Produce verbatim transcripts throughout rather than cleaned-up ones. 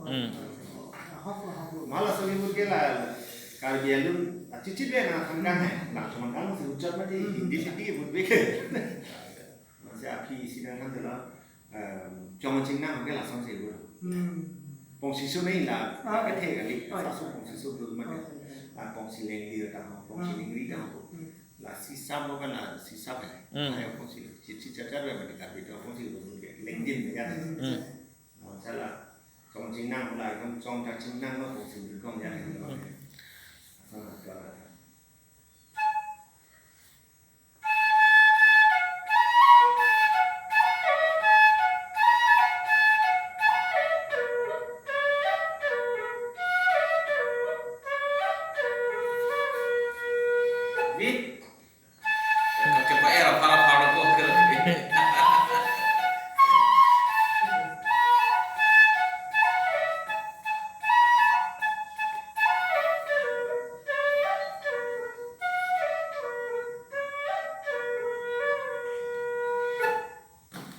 Hmm. Ahok, ahok. Mala soli vote ke la Karbi Anglong, ah, chichit ve na than kan hai. Langsung kan si uchat mati Hindi Hindi ke vote ve ke. Masi aphi isi nangthan dolo, em, Chongmon Chingnang ke lason si vote. Hmm. Pongsi so nai la, Ah. Kethe kali, Oh, ya. Sasu pongsi so dul mati. Oh, ya. Ah, pongsi lengdi ta ho, pongsi Hmm. lengri ta ho. Hmm. La sisa mo kan la sisa hai. Hmm. Hai pongsi chichit chachar ve mati Karbi to pongsi vote ke lengdi ya. Hmm. Hmm. Masa la Chongmon Chingnang la, ekdom Chongmon Chingnang lo, Chongmon Chingnang ya, ya. Asal ada. Di? Ke pa era para para ko ke.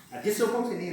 Aji sokong sini.